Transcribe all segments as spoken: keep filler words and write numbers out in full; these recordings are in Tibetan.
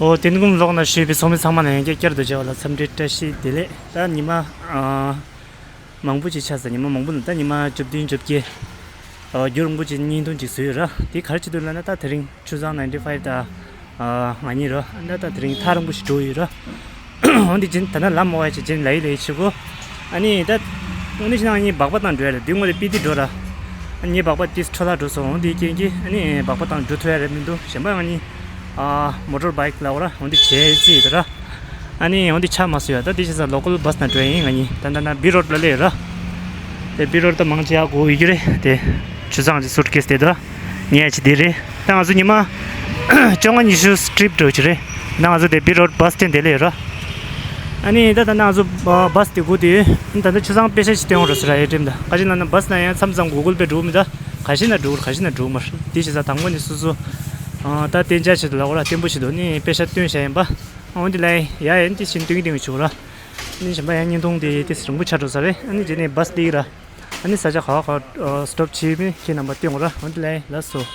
ཨོ་དེ་ནས་ཀུན་ལོག་ན་ཞུས་པའི་ཚོགས་མི་ཚང་མ་ལ་ཡང་བསྐྱར་བསྐྱར་དུ་མཇལ་བ་ལ་འཚམས་འདྲི་བཀྲ་ཤིས་བདེ་ལེགས། ད་ཉི་མ་ཨ་མང་པོ་ཅིག་ཆགས་ཟེར། ཉི་མ་མང་པོ་ནས་ད་ཉི་མ་བཅུ་བདུན་བཅོ་བརྒྱད། ཨ་རྒྱུན་རིང་པོ་ཅིག་བརྙན་ཐུང་ཅིག་བཟོས་ཡོད་ར། དེ་ག་རེ་བྱེད་འདུག་ལབ་ན། ད་དེ་རིང་ཆུ་བཟང་ninety five དང་ཨ་ང་གཉིས་ར། ད་ད་དེ་རིང་ཐག་རིང་པོ་ཞིག་འགྲོ་ཡོད་ར། འོན་ཏེ་རྗེས་ད་ནང་ལམ་མ་བ་ཡ་ཅིག་རྗེས་ལ་ཡི་ལ་ཡི་བྱེད་དགོས། ཨ་ནི་ད་འོན་ཏེ་ཕྱི་ནང་གཉིས་སྦག་སྦག་བཏང་འགྲོ་ཡ་རེད། དེ་སྔོན་ལ་སྤི་ཏི་འགྲོ་ར། ཨ་ནི་སྦག་སྦག་ཏིས་འཕྲོ་བརླག་འགྲོ་སོང་། འོན་ཏེ་རྐྱེན་གྱིས་ཨ་ནི་སྦག་སྦག་བཏང་འགྲོ་ཐུབ་ཡ་རེད་མི་འདུག་གཞན་པ་ང་གཉིས་ཨ་མོ་ཊོར་བྷའིཀ་ལབ་ར། འོན་ཏེ་བྱས་རྩིས་ཡོད་ར། ཨ་ནི་འོན་ཏེ་ཆ་མ་སོ་ཡ། ད་དེ་བྱས་ཙང་ལོ་ཀལ་བྷ་སི་ནང་འགྲོ་ཡ་ཡིན། ང་གཉིས་ད་ད་ན་བི་རོཌ་ལ་སླེབས་ཡོད་ར། དེ་བི་རོཌ་ད་མང་ཆེ་ཡག་གོ་ཡི་གི་རེད། དེ་ཆུ་བཟང་གི་སུཊ་ཀེས་དེ་ད་ཉལ་ཡ་ཅིག་དེ་རེད། ད་ང་ཚོ་ཉི་མ་བཅོ་ལྔ་ཉི་ཤུ་ཊི་རིབ་འགྲོ་གི་རེད། ད་ང་ཚོ་དེ་བི་རོཌ་བྷ་སི་སི་ཊེན་དེ་སླེབས་ཡོད་ར། ཨ་ནི་ད་ད་ང་ཚོ་བྷ་སི་དེ་སྒུག་དེ། ད་ད་ཆུ་བཟང་པེ་ས་ཞིག་སྟོན་འོང་ར་སུ་ར་ཨེ་ཊི་ཨེམ། ད་ག་ཅི་ན་ན་བྷ་སི་ན་ཡང་མཚམས་མཚམས་གུ་གུལ་པེ་འགྲོ་མི་ད། ག་ཤི་ན་འགྲོ་གི་རེད། ག་ཤི་ན་འགྲོ་མ་རེད། དེ་བྱས་ཙང་དང་པོ་ནས་སོ་སོ་ཨ་ད་གཏན་འཇགས་ཆེད་དུ་ལབ་ར། བརྟན་པོ་ཞིག་འདུག་ནི་པེ་ས་སྟོན་བྱ་ཡིན་པ། འོན་ཏེ་ལའི་ཡ་ཡན་ཏི་ཤིན་ཏུང་ཏིང་ཆུ་ར། ནི་གཞན་པ་ཡང་བརྙན་ཐུང་དེ་ཏི་སི་རིང་པོ་ཆགས་འགྲོ་ས་རེད། ཨ་ནི་རྗེས་ནས་བྷ་སི་སླེབས་ར། ཨ་ནི་ས་ཆ་ག་བ་ག་བ་སི་ཊོབ་བྱས་མིན་ཁྱེད་རྣམ་པ་སྟོན་དགོས་ར། འོན་ཏེ་ལའི་ལགས་སོ།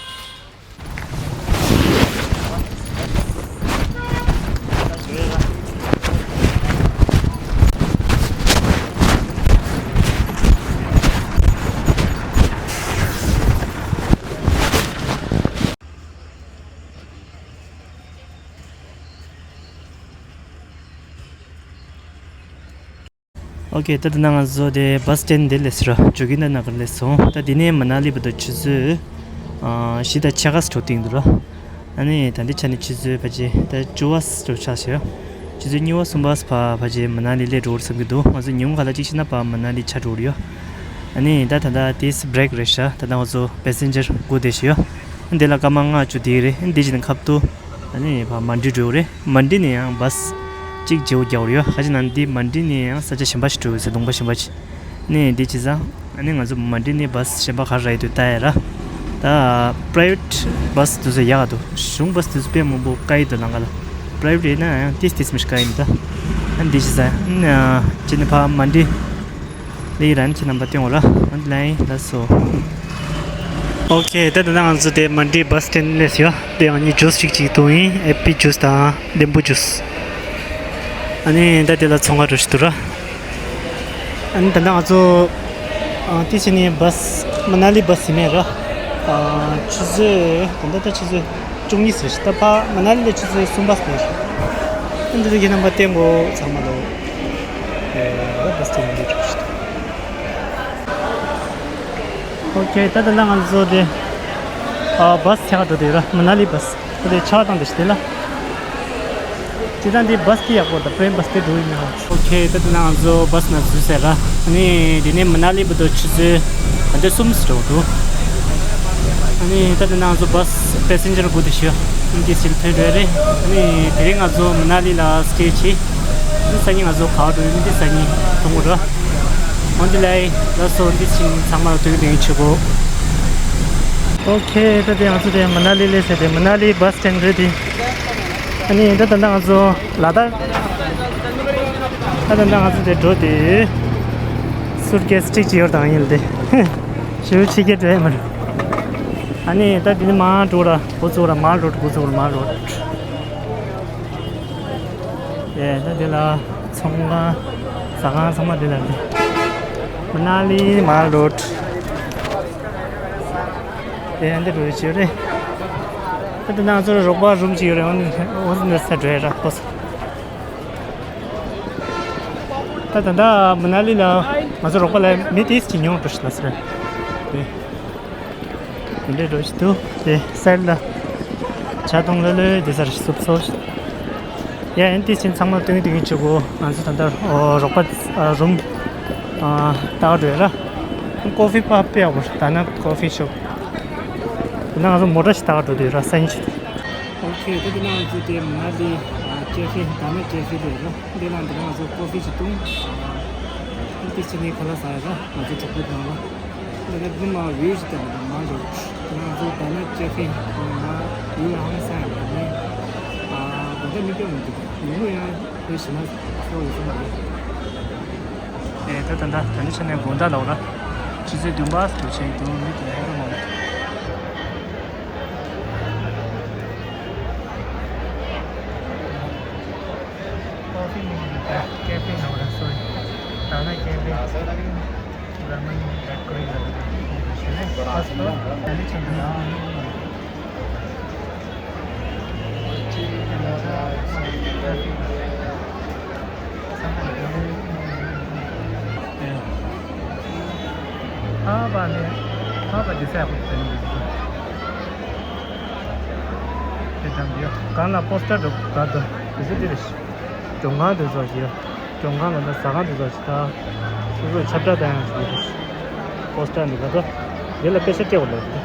ཨོ་ཁེ། ད་ད་ནང་ང་ཚོ་དེ་བྷ་སི་སི་ཊེན་དེ་སླེབས་སོང་ར། ཇོ་གིན་དྷ་ན་གར་སླེབས་སོང་། ད་དེ་ནས་མ་ན་ལི་བར་དུ་ཆུ་ཚོད་ཨ་བཞི་དང་ཕྱེད་ཀ་ཙམ་འགྲོ་སྟེང་འདུག་ར། ཨ་ནི་ད་འདི་ཆ་ནས་ཆུ་ཚོད་ཕལ་ཆེར་ད་བཅུ་པ་ཙམ་འགྲོ་ཆགས་ཤག་ཆུ་ཚོད་གཉིས་པ་གསུམ་པ་ཙམ་ཕར་ཕལ་ཆེར་མ་ན་ལི་སླེབས་འགྲོ་གི་རེད་བསམ་གྱི་འདུག་ང་ཚོ་ཉིན་གུང་ཁ་ལག་གཅིག་ཕྱིན་ན་ཕར་མ་ན་ལི་ཆགས་འགྲོ་གི་རེད་ཡ། ཨ་ནི་ད་ད་ད་དེ་སི་བྷི་རེག་རེད་ཤག་ད་ད་ང་ཚོ་པེ་སེན་ཇར་སྒུག་བསྡད་ཤག་ཡ། འདི་ལ་སྐར་མ་ལྔ་བཅུ་དེ་རེད། འདི་བྱས་ནས་ཁ་ཐུག་ཨ་ནི་ཕར་མན་ཌི་འགྲོ་གི་རེད། མན་ཌི་ནས་ཡང་བྷ་སི་གཅིག་བརྗེ་པོ་རྒྱག་དགོས་རེད་ཡ། ག་ཅི་ན་འདི་མན་ཌི་ནས་ཡང་ས་ཆ་གཞན་པ་ཞིག་འགྲོ་གི་ཟེར། ལུང་པ་གཞན་པ་ཞིག་ནས་འདི་བྱས་ཙང་ཨ་ནི་ང་ཚོ་མན་ཌི་ནས་བྷ་སི་གཞན་པ་ག་རེ་རག་ཡོད་དུས་ལྟ་ཡ་ར། ད་པ་རའི་ཝེཊ་བྷ་སི་དེ་ཚོ་ཡག་ག་འདུག་གཞུང་བྷ་སི་དེ་ཚོ་དཔེ་མང་པོ་དཀའ་ཡི་འདུག་ལམ་ཁ་ལ། པ་རའི་ཝེཊ་ཡིན་ན་ཡང་ཏིས་ཏིས་མི་ཞིག་དཀའ་ཡི་མི་འདུག་ཨ་འདི་བྱས་ཙང་ཨ་ནི་ཕར་མན་ཌི་ལ་ཡི་རན་ཁྱེད་རྣམ་པ་སྟོན་འོ་ར། ཨོན་ལའིན་ལ་སོ། ཨོ་ཁེ། ད་ད་ང་ཚོ་དེ་མན་ཌི་བྷ་སི་སི་ཊེན་སླེབས་ཡོད། དེ་ང་གཉིས་ཇུས་གཅིག་གཅིག་འཐུང་ཡིན། ཨེ་པི་ཇུས་དང་ལེམ་བུ་ཇུས། ཨ་ནི་ད་དེ་ལ་ཚོང་ཁང་འགྲོ་ཞིག་འདུག་ར། ཨ་ནི་ད་ལྟ་ང་ཚོ་ཨ་ཏི་ཤི་ནི་བྷ་སི་མ་ན་ལི་བྷ་སི་ཡིན་མེད་ར། ཨ་ཆུ་ཚོད་ད་ལྟ་ད་ཆུ་ཚོད་བཅུ་གཉིས་ཟེར་ཞིག་ད་ཕར་མ་ན་ལི་ལ་ཆུ་ཚོད་གསུམ་པ་ཟེར་ཞིག་ཨ་འདི་ཚོ་ཁྱེད་རྣམ་པ་བསྟན་གོ་ཚང་མ་ལོ། ཨེ་བྷ་སི་སི་ཊེ་ཤན་འདི་འགྲོ་ཞིག་ཨོ་ཁེ། ད་ད་ལྟ་ང་ཚོ་དེ་ཨ་བྷ་སི་ཆགས་འགྲོ་དེ་ར། མ་ན་ལི་བྷ་སི་ད་དེ་ཆགས་སྟངས་དེ་ཞིག་དེ་ལ། དེ་དང་དེ་བྷ་སི་དེ་ཡག་པོ་ད་ཊེ་རེན་བྷ་སི་དེ་འགྲོ་ཡིན་ན། ཨོ་ཁེ། ད་ད་ལྟ་ང་ཚོ་བྷ་སི་ནང་འཛུལ་ཟེར་ར། ཨ་ནི་དེ་ནས་མ་ན་ལི་བར་དུ་ཆུ་ཚོད་ད་ལྟ་གསུམ་ཙམ་འགྲོ་འདུག་ཨ་ནི་ད་ད་ལྟ་ང་ཚོ་བྷ་སི་པེ་སེན་ཇར་དགུ་དེ་ཞུ། ཨ་ནི་དེ་ཕྱིར་ཐོན་འགྲོ་ཡ་རེད། ཨ་ནི་དེ་རིང་ང་ཚོ་མ་ན་ལི་ལ་སི་ཊེ་བྱེད། ཨ་ནི་སང་ཉིན་ང་ཚོ་ག་པར་འགྲོ་ཡོད་མིན་དེ་སང་ཉིན་མཐོང་གི་རེད། འོན་ཏེ་ལའི་ལ་སོ་འདི་ཕྱིན་ཚང་མ་ལ་ཐུགས་རྗེ་ཆེ་ཞུ་གོ། ཨོ་ཁེ། ད་དེ་ང་ཚོ་དེ་མ་ན་ལི་སླེབས་ཟེར་དེ་མ་ན་ལི་བྷ་སི་སི་ཊེན་རེད་དེ། ཨ་ནི་ད་ད་ལྟ་ང་ཚོ་ལ་དྭགས། ད་ད་ལྟ་ང་ཚོ་དེ་འགྲོ་དེ། སུཊ་ཀེས་གཅིག་གཅིག་ཡོད་དང་ཡིན་དེ། ཞེ་པོ་ཕྱི་རྒྱལ་འགྲོ་ཡ་མ་རེད། ཨ་ནི་ད་དེ་ནི་མར་འགྲོ་ར་འགོ་བཙུགས་ར་མར་རོཌ་འགོ་བཙུགས་ར་མར་རོཌ། ཨེ་ད་དེ་ལ་ཚོང་ཁང་ཟ་ཁང་ཚང་མ་དེ་ལ་རེད། མ་ན་ལི་མར་རོཌ། ཨེ་འདི་འགྲོ་ཡ་ཅིག་ཡོད་རེད། ད་དེ་ནང་ཚོར་རོགས་པ་རུམ་ཅིག་ཡོད་རེད། འོ་འོ་འདི་ས་འགྲོ་ཡ་ར་ཕོ་སོ། ད་ད་ད་མ་ན་ལི་ལ་ང་ཚོ་རོགས་པ་ལ་མི་ཏིས་ཅིག་ཉུང་འགྲོ་ཞིག་ལ་ཟེར། དེ་དེ་འདྲའི་འགྲོ་ཞིག་འདུག་དེ་སའིཌ་ལ་ཇ་འཐུང་ལོས་ལོས་དེ་སར་སུབ་སོ་ཞིག་ཡ་ཨན་ཏིས་ཅིག་ཚང་མ་སྟོན་སྟོན་གྱི་ཆུ་གོ་ང་ཚོ་ད་ལྟ་རོགས་པ་རུམ་ལྟ་ག་འགྲོ་ཡ་ར། ཀོ་ཕི་པ་དཔེ་ཡག་པོ་རེད། ད་ན་ཀོ་ཕི་ཤོབ། ད་ན་ང་ཚོ་མོ་ཊ་ཞིག་ལྟ་ག་འགྲོ་དུས་ར་སང་ཉིན་ཞིག་ཨོ་ཁེ། ད་དེ་ནང་ང་ཚོ་དེ་མ་ན་ལི་ཀེ་ཧྥེ་ད་ན་ཀེ་ཧྥེ་དེ་རེད། འདི་ནང་འདི་ང་ཚོ་ཀོ་ཕི་ཞིག་བཏུང་། ཨ་ཏི་ཅི་ནས་ཁ་ལག་ཟ་ཡ་ར་ང་ཚོ་གྲོགས་པོ་དང་ལ། འདི་ནས་རྒྱུ་མ་བེའུ་ཞིག་བཏང་བ་དང་མ་འཇོག་ང་ཚོ་ད་ན་ཀེ་ཧྥེ་ང་བེའུ་ཧང་ས་ཡ་ལ་ནི། ཨ་ད་ལྟ་མི་སྐྱོ་མི་འདུག་ཡོང་ལོ་ཡང་ཁོའི་ཞི་མ་ས་འོ་ས་མ་རེད། ཨེ་ད་ད་ད་ད་ནི་ཆ་ནས་དགོང་དག་ལ་འོ་ར། ཆུ་ཚོད་བདུན་པ་དུ་ཆེན་དུ་མི་དེ་ཧེ་རོ་མ་རེད། Cafe no, sorry. Dana cafe. Ramen bakery. First floor. ཨ་བ་ནི་ཨ་བ་ཇི་སེ་ཨ་བ་ཇི་སེ་ནི་དེ་ཙམ་ཡོད། གང་ལ་པོ་སི་ཊར་འདུག་ག་འདུག་དེ་ཚོ་དེ་རེད། སྒྲུང་ཁང་དེ་ཚོ་ཞིག་ཡོད། སྒྲུང་ཁང་ལ་ད་ཟ་ཁང་དེ་ཚོ་ཞིག་ད། སོ་སོའི་ཁྱབ་བསྒྲགས་བཏང་ཡང་ཞིག་ཡོད་རེད། པོ་སི་ཊར་འདི་ག་འདུག་དེ་ལ་སྐད་ཆ་སྐྱེ་བ་ལོས་དེ།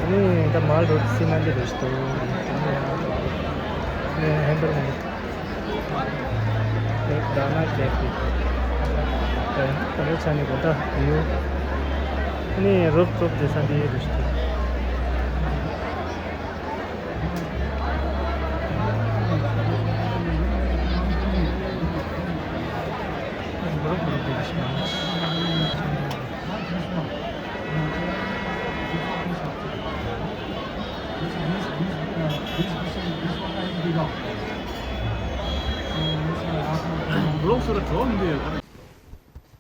ཨ་ནི་ད་མར་རོ་སི་ན་འདི་རེད་ཞིག་འདུག་ཨ་ནི་ཧན་བར་ན་འདི། དེ་ད་ན་ཀེ་ཕི། དེ་ད་ལོ་ཆ་ནི་གོ་ད་ཡོད། ཨ་ནི་རུབ་ཚུབ་དེ་ས་འདི་རུ་ཞིག་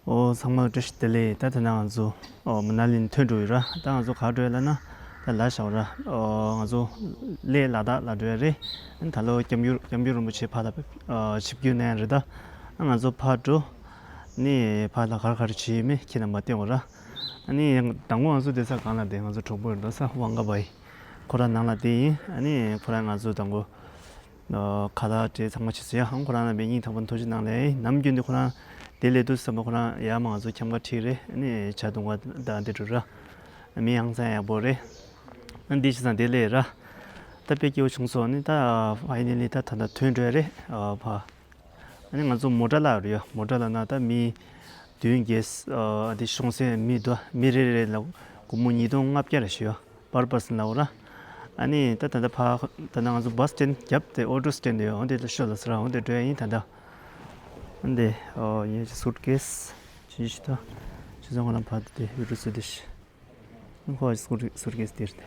ཨོ་ཚང་མ་བཀྲ་ཤིས་བདེ་ལེགས། ད་དེ་ན་ང་ཚོ་ཨོ་མ་ན་ལི་ནས་ཐོན་འགྲོ་ཡོད་ར། ད་ང་ཚོ་ག་འགྲོ་ཡ་ལ་ན་ད་ལ་ཞའོ་ར། ཨོ་ང་ཚོ་ལས་ལ་དྭགས་ལ་འགྲོ་ཡ་རེད། ད་ལོ་སྐྱབས་མགོན་སྐྱབས་མགོན་རིན་པོ་ཆེ་ཕ་ལ་ཨོ་ཆིབས་བསྒྱུར་གནང་ཡ་རེད། ད་ང་ཚོ་ཕ་འགྲོ་ནི་ཕ་ལ་ག་རེ་ག་རེ་བྱེད་ཡོད་མེད་ཁྱེད་རྣམ་པ་བསྟན་འོ་ར། ཨ་ནི་དང་པོ་ང་ཚོ་བསྡད་ས་གང་ལ་བསྡད། ང་ཚོ་གྲོགས་པོ་ཡོད་འདུག་ས་ཝང་ག་བའི་ཁོ་རང་ནང་ལ་བསྡད་ཡིན། ཨ་ནི་ཁོ་རང་ང་ཚོ་དང་པོ་ཁ་ལག་སྤྲད་ཚང་མ་བྱས་སོང་ཡ། ཁོ་རང་ལ་མི་སྙིང་ཐག་པ་ཐུགས་རྗེ་གནང་ལེ། ནམ་རྒྱུན་དུ་ཁོ་རང་དེ་ལས་དུས་བསམ་པ་ཁོ་རང་ཡ་མ་ང་ཚོ་འཁྱམ་ག་ཁྲིད་རེད། ཨ་ནི་ཇ་བཏུང་ག་ད་འདི་འགྲོ་ར། མི་ཧང་སང་ཡག་པོ་རེད། ཨ་འདི་བྱས་ཙང་དེ་ལས་ར། ད་དཔེ་སྐྱིད་པོ་བྱུང་སོང་། ཨ་ནི་ད་ཕ་ཡི་ནི་ལི་ད་ད་ད་ཐོན་འགྲོ་ཡ་རེད། ཨ་ཕ། ཨ་ནི་ང་ཚོ་མོ་ཊ་ལ་རུ་ཡོད། མོ་ཊ་ལ་ན་ད་མི་བདུན་བརྒྱད། ཨ་དེ་གཤོང་སའི་མི་དོ་མི་རེ་རེ་ལ་སྒོར་མོ་ཉིས་སྟོང་ལྔ་བརྒྱ་རེ་ཞུ་ཡོད། པར་པར་སན་ལ་འོ་ར། ཨ་ནི་ད་ད་ད་ཕ་ད་ད་ང་ཚོ་བྷ་སི་སི་ཊེན་རྒྱབ་དེ་ཨོ་ཊོ་སི་ཊེན་དེ་ཡོད། འོ་དེ་ལ་ཤོད་ལ་སི་ར། འོ་དེ་འགྲོ་ཡ་ཡིན་ད་ད། འོ་དེ་ཨོ་ཡ་ཅི་སུཊ་ཀེ་སི་ཅི་ཅི་ད་ཅི་ཚང་ང་ལ་ཕ་དེ་ཡུ་ཊུབ་སུ་དེ་ཤི། ཁོ་སུར་སུར་གེ་སྟེར་ཏེ།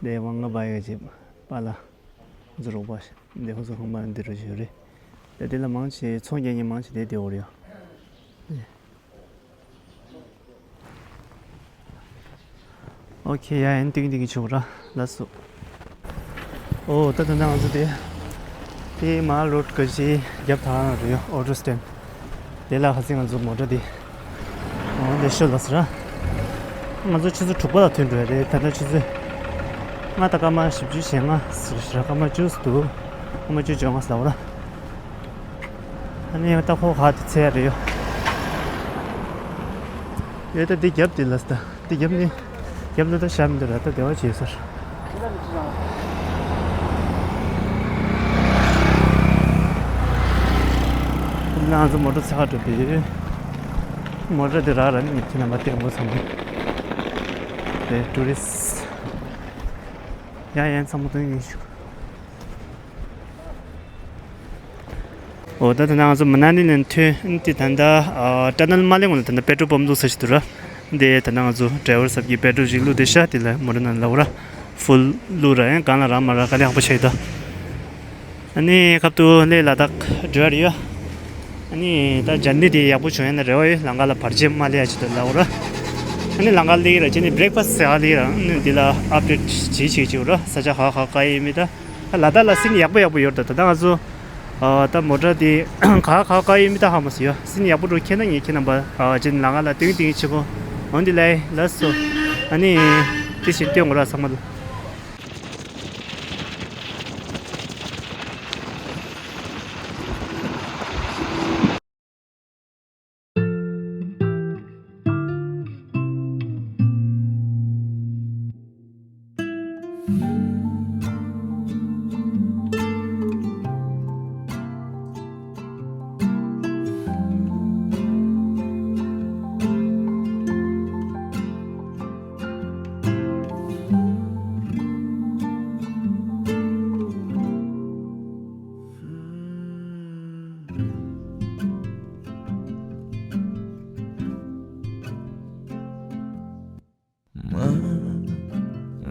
དེ་ཝང་ག་བ་ཡོད་ཅེས་པ་ལ་ཟུར་རོགས་པ་འདི་ཁོ་ཚོ་ཁང་པ་འདི་རུ་བཞུགས་རེད། དེ་དེ་ལ་མང་ཆེ་ཚོང་རྒྱག་མཁན་མང་ཆེ་དེ་དེ་འོར་ཡོད། ཨོ་ཁེ་ཡ་ཡན་ཏིང་ཏིང་ཆུ་ར་ལ་སོ། ཨོ་ད་ད་ང་ཚོ་དེ་དེ་མ་རོད་ག་ཞིག་རྒྱབ་ཐང་རེད་ཨོ་ཊོ་སི་ཊེན་དེ་ལ་ཧ་སི་ང་ཚོ་མོ་ཊ་དེ་ཨོ་འདི་ཤོད་ལ་སི་ར། ང་ཚོ་ཆུ་ཚོད་དྲུག་པ་ལ་ཐོན་འགྲོ་ཡ་རེད། ད་ལྟ་ཆུ་ཚོད་ལྔ་དང་སྐར་མ་བཞི་བཅུ་ཞེ་ལྔ་ཟེར་ཞེ་ར་སྐར་མ་བཅུ་ཙམ་འདུག་སྐར་མ་བཅུ་བཅོ་ལྔ་ཟེར་ལ་བ་ར། ཨ་ནི་ཡང་ལྟ་ཁོ་ག་དེ་ཚད་རེད་ཡོད། ཡོད་ད་འདི་རྒྱབ་འདི་ལ་སི་ད་འདི་རྒྱབ་ནི། རྒྱབ་ལ་ད་ཤར་མི་འདུག་ར། ད་བདེ་བ་བྱས་ཟེར། ང་ཚོ་མོ་ཊ་ཚ་ཁ་འགྲོ་དུས་མོ་ཊ་དེ་རག་ར་ནི་མི་ཁྱེད་རྣམ་པ་ལྟད་མོ་ཚང་མ་དེ་ཊུ་རི་སི་ཡང་ཡང་ཚང་མ་སྟོན་ཡིན་ཞུ། འོ་ད་ད་ང་ཚོ་མ་ན་ལི་ནས་ཐོན་དེ་ད་ལྟ་ཊ་ནལ་མ་ལེན་གོང་ལ་ད་ལྟ་པེ་ཊོལ་པམ་བླུགས་ས་ཞིག་འདུག་ར། འདི་ད་ལྟ་ང་ཚོ་ཌ་རའི་ཝར་སབ་ཀྱིས་པེ་ཊོལ་ཞིག་བླུགས་དེ་ཤ་དེ་ལ་མོ་ཊ་ནང་ལ་འོ་ར་ཧྥུལ་བླུགས་ར་ཡང་གང་ལ་རག་མ་རག་དཀའ་ལས་ཁག་པོ་ཆགས་ཡོད་ད། ཨ་ནི་ཁབ་ཏུ་ལས་ལ་དྭགས་འགྲོ་ཡ་རེད་ཡ། ཨ་ནི་ད་ཇར་ནི་དེ་ཡག་པོ་བྱུང་ཡ་ན་རེ་བ་ཡོད། ལམ་ཁ་ལ་བར་ཆད་མ་སླེབས་ཡ་ཆེད་དུ་ལབ་འོ་ར། ཨ་ནི་ལམ་ཁ་སླེབས་ཀྱི་ར་ཅི་ནི་བྷི་རེག་ཕ་སི་ཟ་ག་སླེབས་ཀྱི་ར། ཨ་ནི་འདི་ལ་ཨབ་ཌེཊ་བྱེད་བྱེད་བྱེད་འོ་ར། ས་ཆ་ག་ག་ག་ཡིན་མིན་ད། ལ་དྭགས་ལ་སིན་ཡག་པོ་ཡག་པོ་ཡོད་རེད་ད། ད་ང་ཚོ་ཨ་ད་མོ་ཊ་དེ་ག་ག་ག་ཡིན་མིན་ད་ཧ་མ་སི་ཡོད། སིན་ཡག་པོ་འགྲོ་ཁྱེད་ན་ངས་ཁྱེད་རྣམ་པ་ཨ་ཅིན་ལ་ང་ལ་ཏིང་ཏིང་ཆེ་གོ་འོན་ཏེ་ལའི་ལ་སོ། ཨ་ནི་དེ་བཞིན་སྟོན་དགོས་ར་ཚང་མ་ལ།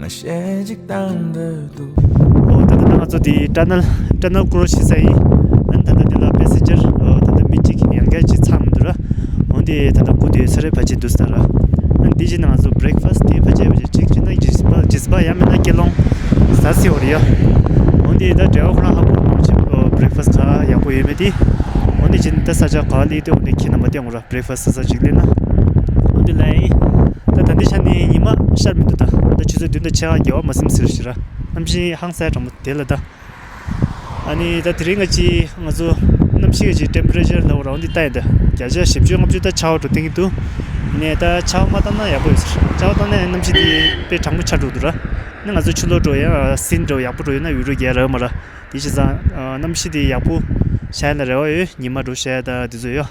ང་གཞས་གཅིག་བཏང་འདོད་འདུག་འོ་ད་ད་ང་ དེ་ཊ་ནལ་ཊ་ནལ་ཀོ་རོ་སི་ས་ཡིན། ཨ་ནི་ད་ལྟ་དེ་ལ་པེ་སེན་ཇར་ད་ལྟ་མི་གཅིག་ཡང་བསྐྱར་གཅིག་ཚང་མི་འདུག་ར། འོན་ཏེ་ད་ལྟ་སྒུག་བསྡད་ས་རེད། ཕལ་ཆེར་འདུག་ས་ར། ཨ་ནི་དེ་བཞིན་ང་ཚོ་བྷི་རེག་ཕ་སི་དེ་ཕལ་ཆེར་ཕལ་ཆེར་གཅིག་བྱས་ན་ཇི་སི་པ་ཇི་སི་པ་ཡང་མིན་ན་ཀེ་ལོང་ཟ་སྲིད་པ་རེད་ཡ། འོན་ཏེ་ད་ཌ་རའི་ཝར་ཁོ་རང་ཧ་གོ་མང་ཆེ་བྷི་རེག་ཕ་སི་ག་ཡག་པོ་ཡོད་མེད་དེ། འོན་ཏེ་བྱས་ན་ད་ས་ཆ་ག་སླེབས་ཏེ་འོན་ཏེ་ཁྱེད་རྣམ་པ་བསྟན་དགོས་ར། བྷི་རེག་ཕ་སི་ཟ་ས་ཅིག་སླེབས་ན། འོན་ཏེ་ལའི་ད་ད་ལྟའི་ཆ་ནས་ཉི་མ་ཤར་མི་འདུག་ད་ད་ཆུ་ཚོད་བདུན་དང་ཕྱེད་ཀ་བརྒྱབ་པ་མ་ཟིན་ཟེར་ཞིག་ར། གནམ་གཤིས་ཧང་སང་དྲང་པོ་དེ་ལ་ད། ཨ་ནི་ད་དེ་རིང་ང་ཅི་ང་ཚོ་གནམ་གཤིས་ཀྱི་ཊེམ་པེ་རེ་ཅར་ལབ་ར། འོན་ཏེ་ལྟ་ཡིན་ད་བརྒྱ་ཆ་བཞི་བཅུ་ལྔ་བཅུ་ད་ཆར་པ་འགྲོ་སྟེང་གི་འདུག་ཡིན་ནའི་ད་ཆར་པ་མ་བཏང་ན་ཡག་པོ་ཡོད་ཟེར། ཆར་པ་བཏང་ན་ཡང་གནམ་གཤིས་དེ་དཔེ་གྲང་མོ་ཆགས་འགྲོ་འདུག་ར། ནི་ང་ཚོ་ཕྱི་ལོགས་འགྲོ་ཡང་སིན་འགྲོ་ཡག་པོ་འགྲོ་ཡོད་ན་འུ་རུ་རྒྱལ་ར་མ་ར། དེ་བྱས་ཙང་གནམ་གཤིས་དེ་ཡག་པོ་ཤར་ཡ་ལ་རེ་བ་ཡོད། ཉི་མ་འགྲོ་ཤར་ཡ་ད་དེ་ཚོ་ཡོད།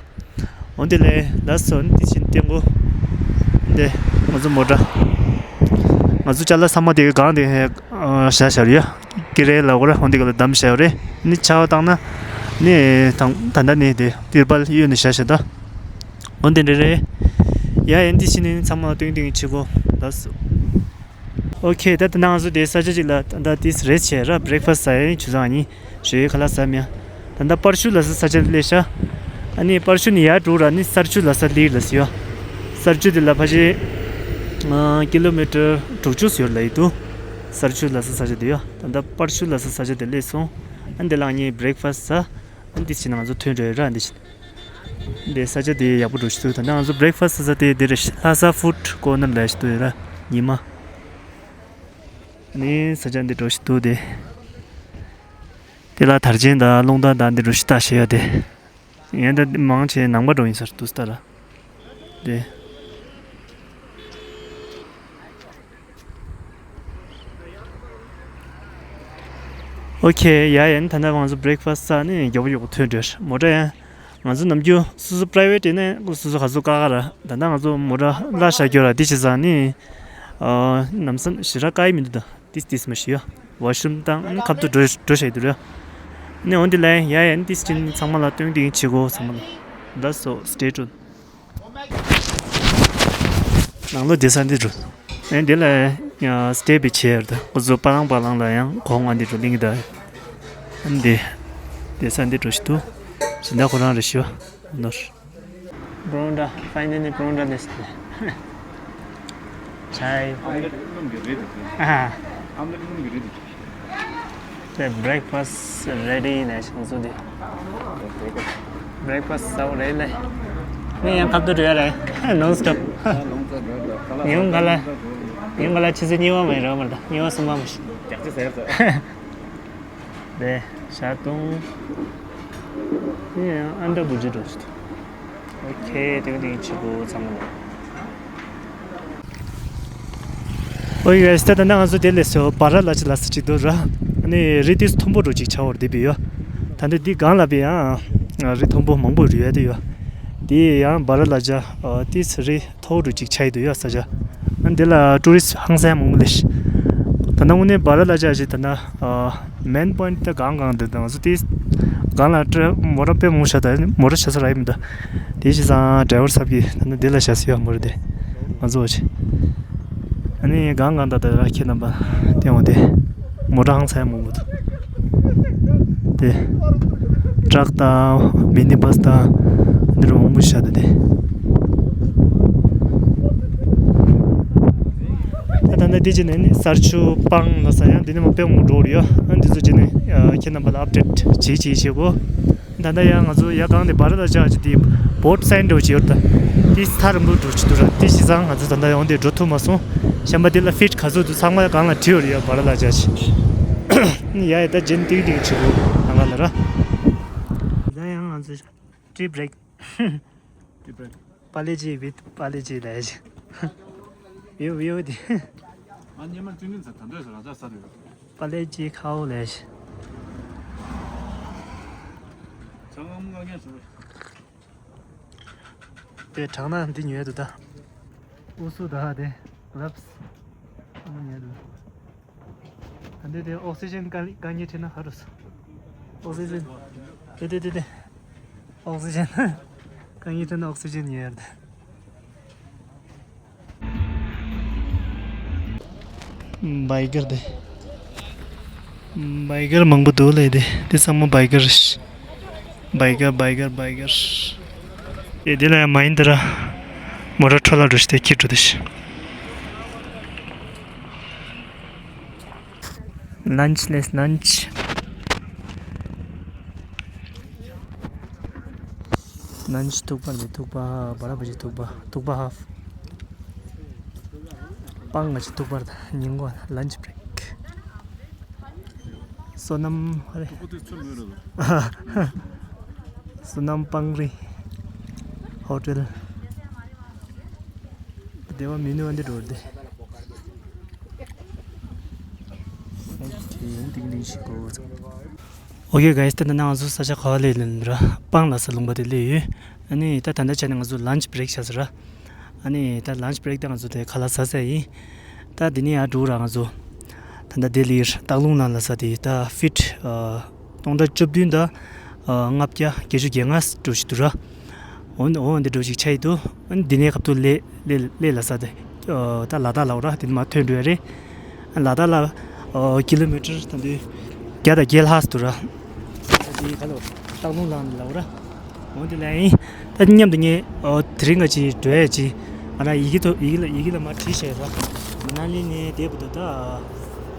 འོན་ཏེ་ལས་ལ་སོ་ནི་དེ་བཞིན་བསྟན་གོ། འདི་ང་ཚོ་མོ་ཊ། ང་ཚོ་ཅ་ལག་ཚང་མ་དེ་གང་དེ་བཞག་བཞག་ཡོད། ཀི་རེ་ལ་འོ་ར་འོན་ཏེ་ག་ལ་བསྡམས་བཞག་ཡོད་རེད། ནི་ཆར་པ་བཏང་ན་ནི་ད་ད་ལྟ་ནི་དེ་ཏིར་པལ་གཡོན་ནས་བཞག་བཞག་ད། འོན་ཏེ་འདྲ་རེད། ཡ་ཡན་དེ་བཞིན་ནི་ཚང་མ་སྟོན་སྟོན་བྱེད་གོ་ལ་སོ། ཨོ་ཁེ། ད་ད་ནང་སུ་དེ་ས་ཆ་ཅིག་ལ་ད་ལྟ་དེ་རེས་བྱས་ར། བྷི་རེག་ཕ་སི་ཟ་ཡིན་ཆུ་ཚང་གཉིས་རེས་ཁ་ལག་ཟ་མིན། ད་ལྟ་པར་ཤུ་ལ་ས་ས་ཆ་ལས་ཤ། ཨ་ནི་པར་ཤུ་ནི་ཡར་འགྲོ་ར་ནི་སར་ཆུ་ལ་ས་ལིར་ལ་སི་ཡོ། སར་ཆུ་དེ་ལ་ཕ་ཆེ་ཀི་ལོ་མི་ཊར་དྲུག་ཅུ་ཡོད་ལ་ཡི་དུ། སར་ཆུ་ལ་ས་ས་ཆ་དེ་ཡོ། ད་ལྟ་པར་ཤུ་ལ་ས་ས་ཆ་དེ་ལས་སོང་། ཨ་འདི་ལ་ངས་བྷི་རེག་ཕ་སི་ཟ། ཨ་འདི་ཕྱིན་ང་ཚོ་ཐོན་འགྲོ་ཡོད་ར་འདི་ཕྱིན། འདི་ས་ཆ་དེ་ཡག་པོ་འགྲོ་ཞིག་འདུག་ད་ནང་ང་ཚོ་བྷི་རེག་ཕ་སི་ས་དེ་འདི་རེད། ལྷ་ས་ཧྥུཌ་ཀོར་ནར་ལ་ཞིག་འདུག་ཡོད་ར། ཉི་མ། ནི་ས་ཆ་འདི་འགྲོ་ཞིག་འདུག་དེ། དེ་ལ་དར་ཆེན་དང་རླུང་རྟ་དང་འདི་འགྲོ་ཞིག་ལྟ་ཞེས་ཡོད་དེ། ཡན་ད་མང་ཆེ་ནང་པ་འགྲོ་ཡིན་ཟེར་འདུག་ས་ལ། དེ། ཨོ་ཁེ། ཡ་ཡན་ད་ནང་ང་ཚོ་བྷི་རེག་ཕ་སི་ཟ་ནི་མགྱོགས་པོ་མགྱོགས་པོ་ཐོན་འགྲོ་མོ་ཊ་ཡང་། ང་ཚོ་ནམ་རྒྱུན་སོ་སོ་པ་རའི་ཝེ་ཊི་ཡིན་ན་སོ་སོ་ག་ཚོད་བཀག་ག་ར། ད་ལྟ་ང་ཚོ་མོ་ཊ་གླ་བཞག་རྒྱུ་ར་འདི་བྱས་ཙང་ནི། ཨ་ལམ་སང་ཞེ་དྲག་བཀག་ཡི་མི་འདུག་ད་ཏིས་ཏིས་མ་ཤི་ཡོ། ཝ་ཤུམ་དང་ཁབ་ཏུ་འགྲོ་འགྲོ་བཞག་འདུག་ར། ནི་འོན་ཏེ་ལན་ཡ་ཡན་ཏིས་ཅིན་ཚང་མ་ལ་སྟོན་ཏིང་བྱེད་གོ་ཚང་མ་ལ། ལ་སོ་སི་ཊེ་ཊུན། ནང་ལོ་བསྡད་ས་འདི་འགྲོ། ཨེ་འདི་ལ་ཡང་སི་ཊེ་བི་ཆེར་དུ་ཁོ་ཚོ་པ་ལང་པ་ལང་ལ་ཡང་གོང་བ་འདི་འགྲོ་གླིང་གི་ད། ཨ་འདི་བསྡད་ས་འདི་འགྲོ་ཞིག་འདུག་ཞིང་ད་ཁོ་རང་རེ་ཞུ་ནོར། Pronto, finally pronto this. Chai. Omelette ལུང་གི་རེད་འདུག་ཨ། Omelette ལུང་གི་རེད་འདུག The breakfast ready ནས་ཞང་སུ་དེ། Breakfast ཟ་བ་རེད་ལེ། ངས་ཡང་ཁ་ཐུག་འགྲོ་ཡ་རེད། Non stop. ཉིན་ག་ལ། ཉིན་ག་ལ་ཆུ་ཚོད་གཉིས་པ་མ་ཡིན་རོགས་མ་རེད་ད། གཉིས་པ་གསུམ་པ་མ་ཤི། རྒྱག་ཅི་ཟེར་ཟེར། རེད་ཞག་སྟོང་། ངས་ཡང་ཨ་འདྲ་བུ་ཇི་འགྲོ་ཞིག་ཨོ་ཁེ། ཏིང་ཏིང་ཆི་གོ་ཚང་མ། ཨོ་ཡེ་སི། ད་ད་ང་ཚོ་དེ་ལས་སོ་བ་ར་ལ་ཅི་ལ་ས་ཅིག་འདུག་ར། ཨ་ནི་རི་དེ་མཐོན་པོ་འགྲོ་ཅིག་ཆ་བར་དེ་བི་ཡོ། ད་འདི་འདི་སྒང་ལ་བི་ཡང་རི་མཐོན་པོ་མང་པོ་རི་ཡ་དེ་ཡོ། དེ་ཡང་བ་ར་ལ་ཅ་དེ་རི་མཐོ་རུ་ཅིག་ཆ་ཡི་འདུག་ཡོ་ས་ཅ། ཨ་འདི་ལ་ཊུ་རི་སི་ཧང་སང་མང་པོ་ལེ་ཤི། ད་ནང་ངོ་ནས་བ་ར་ལ་ཅ་ཞིག་ད་ན། མེན་པོ་ཡིན་ཊི་ད་གང་གང་འདི་དང་ང་ཚོ་དེ་གང་ལ་ཏྲ་མོ་ར་དཔེ་མང་ཤ་ད་མོ་ར་ཤ་ས་ར་ཡིན་མི་འདུག་དེ་བྱས་ཙང་ཌ་རའི་ཝར་ཚབ་ཀྱིས་ད་ནི་འདི་ལ་ཤ་ས་ཡོད་མོ་ར་དེ་ང་ཚོ་བྱས། ཨ་ནི་གང་གང་ད་ད་ར་ཁྱེད་རྣམ་པ་སྟེང་འོ་དེ་མོ་ར་ཧང་སང་མང་པོ་འདུག་དེ་ཊྲག་དང་མི་ནི་བྷ་སི་དང་འདི་རུ་མང་པོ་ཤ་ད་དེ། ད་ལྟ་འདི་བྱས་ནས་ནི་སར་ཆུ་སྤང་ལ་ས་ཡང་འདི་ནས་མ་དཔེ་མང་འགྲོ་རེད་ཡོ། ཨ་འདི་ཚོ་བྱས་ནས་ཁྱེད་རྣམ་པ་ལ་ཨབ་ཌེཊ་བྱེད་བྱེད་བྱེད་གོ། ད་ལྟ་ཡང་ང་ཚོ་ཡ་གང་དེ་བ་ར་ལ་ཅག་ཅིག་དེ་བོ་ཊི་སའིན་འགྲོ་བྱེད་ཡོད་ད། དེ་ཐག་རིང་པོ་འགྲོ་བྱེད་འདུག་ར། དེ་བྱས་ཙང་ང་ཚོ་ད་ལྟ་ཡང་འདི་འགྲོ་ཐུབ་མ་སོང་། གཞན་པ་དེ་ལ་ཕིཊ་ག་ཚོད་འདུག་ཚང་མ་ཡ་གང་ལ་བྲིས་ཡོད་རེད་ཡོ་བ་ར་ལ་ཅག་ཅིག་ཡ་ཡ་ད་ཇེན་ཏིག་ཏིག་བྱེད་གོ་ང་ལ་ར། ད་ཡང་ང་ཚོ་ཊི་བྷི་རེག་ཊི་བྷི་རེག་པ་ལེ་ཇི་ཝིད་པ་ལེ་ཇི་ལས། བིའུ་བིའུ་དེ། ཨ་ཉི་མ་བཅུ་གཉིས་ཚེ་ད་འདོད་ཟེར་རང་ཅག་ས་རེད། པ་ལེ་ཇི་ཁའོ་ལས། ཚང་མ་ངག་ཉན་སོང་། དེ་དྲང་ན་འདི་ཉོས་འདུག་ད། ཨུ་སུ་ད་དེ་གླབས་ཚང་མ་ཉོས་འདུག་ད་འདི་དེ་ཨོག་སི་ཇན་དཀའ་དཀའ་ངལ་འཕྲད་ན་ཧ་རུ་སོ། ཨོག་སི་ཇན། དེ་དེ་དེ་དེ། ཨོག་སི་ཇན། དཀའ་ངལ་འཕྲད་ན་ཨོག་སི་ཇན་ཉོས་ཡར་དེ། བའི་གར་དེ། བའི་གར་མང་པོ་འདུག་ལས་དེ་དེ་ཚང་མ་བའི་གར་རེད། བའི་གར་བའི་གར་བའི་གར། དེ་དེ་ལ་ཡང་མ་ཡིན་ད་ར། མོ་ཊ་འཕྲོ་བརླག་འགྲོ་ཤི་དེ་ཁྱེར་འགྲོ་དེ་ཤི། Lunch, let's lunch. Lunch ཐུག་པ་ནས་ཐུག་པ་བ་ར་བ་ཞིག་ཐུག་པ་ཐུག་པ་ཧ་ཧྥ། སྤང་ང་ཞིག་ཐུག་པར་ཉིན་གོ་lunch break. བསོད་ནམས་ཧ་རེ། བསོད་ནམས་སྤང་རི་ཧོ་ཊེལ། སྡེ་བ་མི་ནུས་པ་འདི་འགྲོ་སྟེ། ཨོ་ཁེ་གྷའི་སི། ད་ནང་ང་ཚོ་ས་ཆ་ག་པར་སླེབས་ཡིན་ར། སྤང་ལ་ས་ལུང་པ་དེ་སླེབས་ཡོད། ཨ་ནི་ད་ད་ལྟ་བྱས་ན་ང་ཚོ་lunch break བྱས་ཟེར་ར། ཨ་ནི་ད་lunch break ད་ང་ཚོ་དེ་ཁ་ལག་ཟ་ས་ཡིན། ད་འདི་ནས་ཡར་འགྲོ་ར་ང་ཚོ། ད་ད་ལྡི་ལིར་སྟག་ལུང་ནང་ལ་ས་དེ་ད་ཕིཊ་སྟོང་ཕྲག་བཅུ་བདུན་དང་ལྔ་བརྒྱ་བརྒྱད་ཅུ་གྱ་ལྔ་འགྲོ་བཞིན་འདུག་ར། འོ་འདི་འོ་འདི་འགྲོ་ཞིག་ཆགས་ཡི་འདུག་ཨ་ནི་འདི་ནས་ཁ་ཐུག་ལས་ལས་ལས་ལ་ས་དེ་ད་ལ་དྭགས་ལ་འོ་ར། དེ་མར་ཐོན་འགྲོ་ཡ་རེད། ལ་དྭགས་ལ་ཀི་ལོ་མི་ཊར་ད་དུང་བརྒྱ་དང་བརྒྱད་ལྷག་འདུག་ར། ད་དེ་ཁ་ལོ་སྟག་ལུང་ལ་ལ་འོ་ར། འོ་དེ་ལ་ཡིན། ད་མཉམ་དུ་ངས་དེ་རིང་ག་ཅིག་འགྲོ་ཡ་ཅིག་ང་རང་ཡི་གེ་ཐོ་ཡི་གེ་ལ་ཡི་གེ་ལ་མར་བྲིས་བཞག་ཡོད་ར། མ་ན་ལི་ནས་དེ་བར་དུ་ད་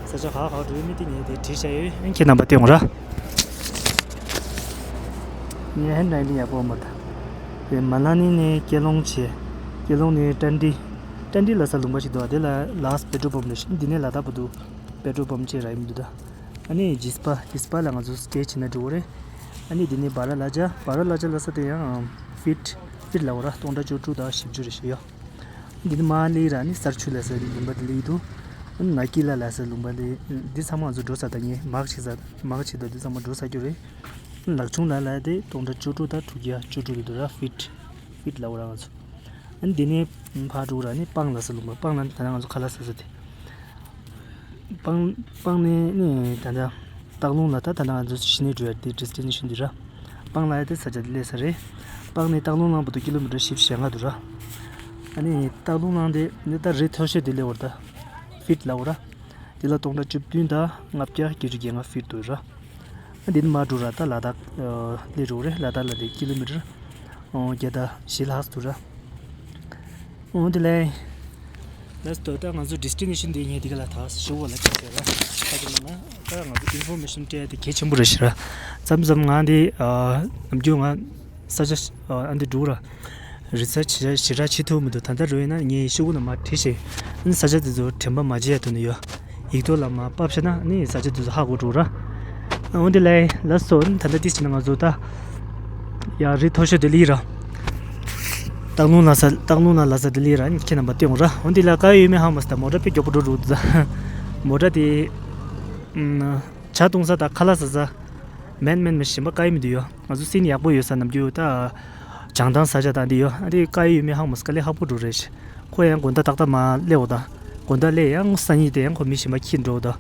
ས་ཆ་ག་ག་འགྲོ་ཡོད་མེད་དེ་ངས་དེ་བྲིས་བཞག་ཡོད། ཁྱེད་རྣམ་པ་སྟོན་ར། ངའི་ཧེན་ཌ་རའི་ཊིང་ཡག་པོ་མ་རེད། དེ་མ་ན་ལི་ནས་ཀེ་ལོང་བྱས། ཀེ་ལོང་ནས་ཏན་ཏི། ཏན་ཏི་ལ་ས་ལུང་པ་ཞིག་འདུག་དེ་ལ་ལཱ་སི་ཊི་པེ་ཊོལ་པམ་རེད། འདི་ནས་ལ་དྭགས་བར་དུ་པེ་ཊོལ་པམ་བཅས་རག་གི་མི་འདུག་ད་ཨ་ནི་ཇི་སི་པ་ཇི་སི་པ་ལ་ང་ཚོ་སི་ཊེ་བྱས་ན་འགྲིག་གི་རེད། ཨ་ནི་འདི་ནས་བ་ར་ལ་ཇ། བ་ར་ལ་ཇ་ལ་ས་དེ་ཡང་ཕིཊ་ཕིཊ་ལ་འོ་ར་སྟོང་ཕྲག་བཅུ་དྲུག་དང་བཞི་བཅུ་རེ་ཞིག་ཡོད། འདི་ནས་མར་སླེབས་ར་ནི་སར་ཆུ་ལ་ས་ལུང་པ་དེ་སླེབས་འདུག་ཨ་ནི་ནག་ཀི་ལ་ལ་ས་ལུང་པ་དེ་འདི་ཚང་མ་ང་ཚོ་འགྲོ་ས་དང་ངས་མག་ཆེ་ས་མག་ཆེ་དང་འདི་ཚང་མ་འགྲོ་ས་རྒྱུ་རེད། ལག་ཆུང་ལ་ལ་དེ་སྟོང་ཕྲག་བཅུ་དྲུག་དང་དྲུག་བརྒྱ་བཅུ་དྲུག་དེ་འདུག་ར། ཕིཊ་ཕིཊ་ལ་འོ་ར་ང་ཚོ། ཨ་ནི་འདི་ནས་ཕར་འགྲོ་ར་ནི་སྤང་ལ་ས་ལུང་པ། སྤང་ལ་ནི་ད་ལྟ་ང་ཚོ་ཁ་ལག་ཟ་ས་དེ། སྤང་སྤང་ནས་ནི་ད་ལྟ་སྟག་ལུང་ལ་ད་ད་ལྟ་ང་ཚོ་གཞི་ནས་འགྲོ་ཡ་དེ་ཌེ་སི་ཊི་ནེ་ཤན་འདི་ར། སྤང་ལ་ཡ་དེ་ས་ཆ་དེ་སླེབས་ས་རེད། སྤང་ནས་སྟག་ལུང་ལ་བར་དུ་ཀི་ལོ་མི་ཊར་བཞི་བཅུ་ཞེ་ལྔ་འདུག་ར། ཨ་ནི་སྟག་ལུང་ལ་དེ་ནི་ད་རི་མཐོ་ཤོས་དེ་སླེབས་འོ་ར། ད་ཕིཊ་ལ་འོ་ར། དེ་ལ་སྟོང་ཕྲག་བཅུ་བདུན་དང་ལྔ་བརྒྱ་བརྒྱད་ཅུ་གྱ་ལྔ་ཕིཊ་འདུག་ར། ཨ་འདི་ནས་མར་འགྲོ་ར་ད་ལ་དྭགས་སླེབས་འགྲོ་རེད། ལ་དྭགས་ལ་དེ་ཀི་ལོ་མི་ཊར་བརྒྱ་དང་བཞི་ལྷག་འདུག་ར། འོ་དེ་ལས། ལགས་སོ། ད་ང་ཚོ་ཌེ་སི་ཊི་ནེ་ཤན་འདི་ངས་འདི་ག་ལ་ད་ཞུ་བ་ལ་ཁྱེད་ཚོ་ལ་ཁ་ཅིག་མ་ན་ད་ང་ཚོ་ཨིན་ཕོར་མེ་ཤན་སྤྲད་ཡ་དེ་གལ་ཆེན་པོ་རེད་ཤག་ར། མཚམས་མཚམས་ང་འདི་ནམ་རྒྱུན་ང་ས་ཆ་ཨ་འདི་འགྲོ་ར། རི་སར་ཆི་ཞེ་དྲག་བྱེད་ཐུབ་མི་འདུག་ད་ལྟ་རུ་ཡིན་ན་ངས་ཤོག་གུ་ནང་མར་བྲིས་ཤིག་ཨ་ནི་ས་ཆ་དེ་ཚོ་དྲན་པ་མ་བརྗེད་ཡ་དོན་དུ་ཡོད། ཡིག་ཐོག་ལ་མར་ཕབ་བྱས་ན་ནི་ས་ཆ་དེ་ཚོ་ཧ་གོ་འགྲོ་ར། འོན་ཏེ་ལས་ལ་སོ་ད་ལྟ་དེ་བྱས་ན་ང་ཚོ་ད་ཡ་རི་མཐོ་ཤོས་དེ་ལི་ར། སྟག་ལུང་ལ་ས་སྟག་ལུང་ལ་ལ་ས་དེ་ལི་ར་ཁྱེད་རྣམ་པ་སྟོན་ར། འོན་ཏེ་ལ་ཀ་ཡོད་མེད་ཧ་མ་སི་ད་མོ་ཊ་དཔེ་མགྱོགས་པོ་འགྲོ་འགྲོ་འདུག་མོ་ཊ་དེ་ཇ་བཏུང་ས་དང་ཁ་ལག་ཟ་ས། མེད་མེད་མེད་གཞན་པ་ག་ཡི་མི་འདུག་ཡོ། ང་ཚོ་སྲིན་ཡག་པོ་ཡོད་ས་ནམ་རྒྱུན་ད། བྱང་ཐང་ས་ཆ་དང་འདི་ཡོ། ཨ་འདི་ག་ཡི་ཡོད་མེད་ཧ་མ་སི་དཀའ་ལས་ཁག་པོ་འགྲོ་རེད་ཤག་ཁོ་ཡང་དགོང་དག་ཏག་ཏག་མ་སླེབས་འོ་ད། དགོང་དག་སླེབས་ཡང་སང་ཉིན་དེ་ཡང་ཁོ་མི་གཞན་པ་ཁྱེར་འགྲོ་འོ་ད།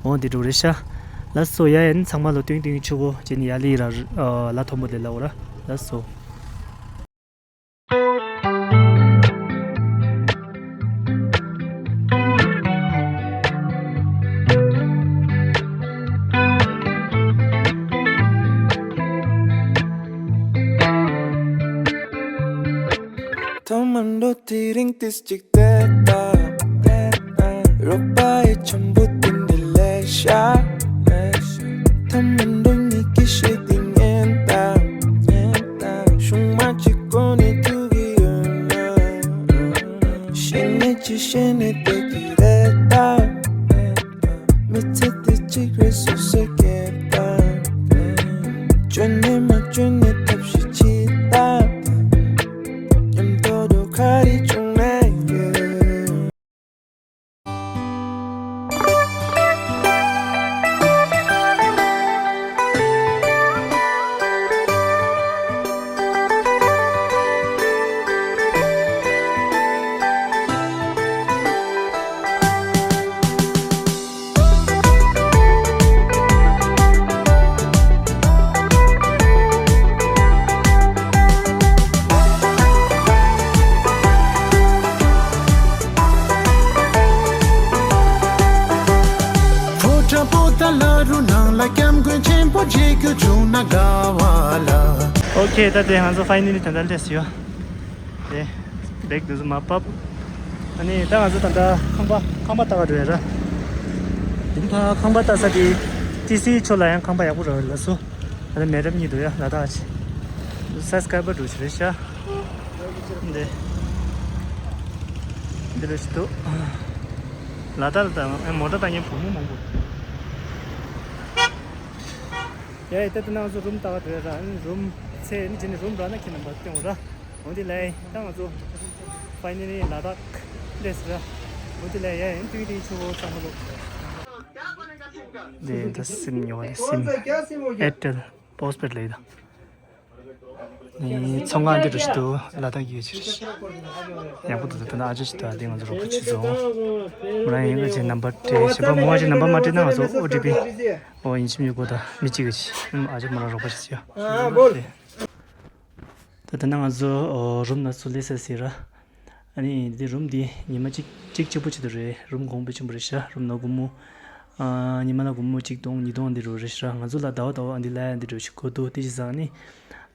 འོ་འདི་འགྲོ་རེད་ཤག་ལགས་སོ་ཡ་ཡན་ཚང་མ་ལོ་ཏིང་ཏིང་ཆུ་གོ་ཅེ་ནི་ཡ་ལི་ར་ལ་མཐོན་པོ་དེ་ལ་འོ་ར། ལགས་སོ། ཐོག་མར་འགྲོ་དེ་རིང་ཏིས་གཅིག་བལྟས་ད། རོགས་པ་ཡི་འཆམ་པོ་དེ་འདྲ་ལས་ཤ། ཐོག་མར་འགྲོ་ཉིད་ཀྱི་ཤེས་དེ་ཉན་ད། ཤུང་མ་གཅིག་གོ་ནས་ཐུག་གི་ཡོད་ན། ཤེས་ནས་ཅི་ཤེས་ནས་བསྡད་ཀྱི་རེད་ད། མི་ཚེ་འདི་གཅིག་རེད་སོ་སོས་སྐྱེལ་དང་། བཅོས་ནས་མ་བཅོས་ནས་ཐབས་ཤེས་བྱེད་དང་། མཉམ་དུ་འགྲོ་ག་རེ་བྱུང་ན་ཡོད། ལ་སྐྱབས་མགོན་ཆེན་པོ་མཇལ་རྒྱུ་བྱུང་ན་དགའ་བ་ལ། ཨོ་ཁེ། ད་དེ་ང་ཚོ་ཕའི་ནལ་ལི་ད་ལྟ་སླེབས་ཡོད། དེ་བེག་དེ་ཚོ་མར་ཕབ། ཨ་ནི་ད་ང་ཚོ་ད་ལྟ་ཁང་པ་ཁང་པ་ལྟ་ག་འགྲོ་ཡ་ར། དེ་ཕར་ཁང་པ་ལྟ་ས་དེ་ཏི་སིའི་ཕྱོགས་ལ་ཡང་ཁང་པ་ཡག་པོ་རག་ཡོད་ལབ་སོང་། ད་ལྟ་མེ་ཌམ་གཉིས་འདུག་ཡ། ལ་དྭགས་ཆེ། ས་སི་ཀའི་པར་འགྲོ་ཆེ་རེད་ཤག་འདི་འདི་རེད་ཤག་འདུག་ལ་དྭགས་ལ་ད་མོ་ཊ་བཏང་མཁན་བུ་མོ་མང་པོ། ཡ་ཡ། ད་ལྟ་ང་ཚོ་རུམ་ལྟ་ག་འགྲོ་ཡ་ར། ཨ་ནི་རུམ་ཚེ་ཨ་ནི་རྗེས་ནས་རུམ་རག་ན་ཁྱེད་རྣམ་པ་སྟོན་འོ་ར། འོ་འདི་ལ་ཡ། ད་ང་ཚོ་ཕའི་ནལ་ལི་ལ་དྭགས་སླེབས་ཟེར་ར། འོ་འདི་ལ་ཡ། ཨ་ནི་ཏིང་ཏིང་ཆུ་བོ་ཚང་མ་ལོག་འདི་ད་སིམ་ཉོ་བ་རེད། སིམ་ཨེར་ཊེལ་པོ་སི་པེཌ་ལ་ཡོད་ད། ནི་ཚོང་ཁང་འདི་རུ་ཞིག་ཏུ་ལ་དྭགས་ཀྱི་ཡོད་ཕྱིར། ཡག་པོ་འདུག་ད་ལྟ་ཨ་ཅག་ཅིག་ཏུ་ཨ་དེ་ང་ཚོ་རོགས་པ་བྱེད་སོང་། མོ་རང་ཡིན་ང་ཅིག་ནམ་བར་སྤྲད་ཞེས་པ་མོ་ཅིག་ནམ་བར་མ་སྤྲད་ན་ང་ཚོ་ཨོ་ཊི་པི་ཨོ་ཡིན་ཕྱིན་ཡོད་གོ་ད་མི་གཅིག་གི་ཨ་ཅག་མོ་རང་རོགས་པ་བྱེད་སོང་། ད་ད་ནང་ང་ཚོ་རུམ་ནང་ཚུར་སླེབས་ས་ཟེར་ར། ཨ་ནི་འདི་རུམ་འདི་ཉི་མ་གཅིག་གཅིག་གཅིག་པོ་ཆེད་དུ་རེད། རུམ་གོང་པོ་ཆེན་པོ་རེད་ཤག་རུམ་ནང་སྒོར་མོ་ཨ་ཉི་མ་ལ་སྒོར་མོ་གཅིག་སྟོང་ཉིས་སྟོང་འདི་རུ་རེད་ཤག་ང་ཚོ་ལ་ཟླ་བ་ཟླ་བ་འདི་ལ་འདི་འགྲོ་ཞིག་གོ་འདུག་དེ་བྱས་ཙང་ནི་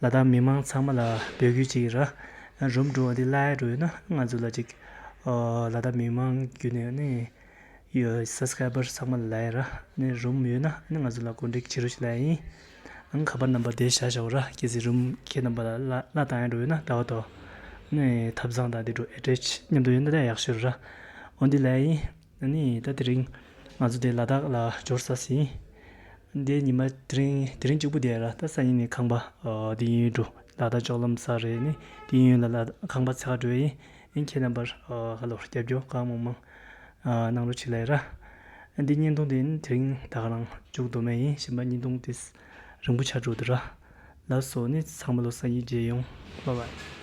ལ་དྭགས་མི་མང་ཚང་མ་ལ་འབོད་སྐུལ་ཅིག་ར། རུམ་འགྲོ་འདི་ལ་འགྲོ་ཡོད་ན་ང་ཚོ་ལ་ཅིག་ཨ་ལ་དྭགས་མི་མང་བརྒྱུད་ནས་ནི་ཡོད་སབ་སི་ཀ་རའི་བར་ཚང་མ་ལ་ལབ་ཡ་ར། ནི་རུམ་ཡོད་ན་ནི་ང་ཚོ་ལ་གོ་སྒྲིག་བྱེད་རོགས་ཞེས་ལབ་ཡ་ཡིན། ཨང་ཁ་པར་ནམ་བར་དེ་བཞག་བཞག་ར། གལ་སྲིད་རུམ་ཁྱེད་རྣམ་པ་ལ་གླ་གླ་བཏང་ཡ་འགྲོ་ཡོད་ན་ཟླ་བ་དོ། ནི་ཐབ་ཚང་དང་དེ་འགྲོ་ཨེ་ཊེ་ཆི་མཉམ་དུ་ཡོད་ན་ད་ཡག་ཤོས་ར། འོ་འདི་ལབ་ཡ་ཡིན། ནི་ད་དེ་རིང་ང་ཚོ་དེ་ལ་དྭགས་ལ་འབྱོར་ས་ཟིན། འདི་ཉི་མ་དེ་རིང་དེ་རིང་གཅིག་པུ་བསྡད་ཡ་ར། ད་སང་ཉིན་ནས་ཁང་པ་ཨ་དེ་ཡིན་འགྲོ་ལ་དྭགས་ལྕོག་ལམ་ས་རེད། ནི་དེ་ཡིན་ལ་ལ་ཁང་པ་འཚོལ་ག་འགྲོ་ཡ་ཡིན། ཨིན་ཁྱེད་རྣམ་པར་ཨ་ཧ་ལོ་རྒྱབ་སྐྱོར་གང་མང་མང་ཨ་གནང་རོགས་བྱེད་ལབ་ཡ་ར། འདི་བརྙན་ཐུང་དེ་ནི་དེ་རིང་ད་ག་རང་མཇུག་བསྡོམས་ཡ་ཡིན། གཞན་པ་བརྙན་ཐུང་དེ་རིང་པོ་ཆགས་འགྲོ་འདུག་ར། ལགས་སོ། ནི་ཚང་མ་ལོ་སང་ཉིན་མཇལ་ཡོང་། བྷའི་བྷའི།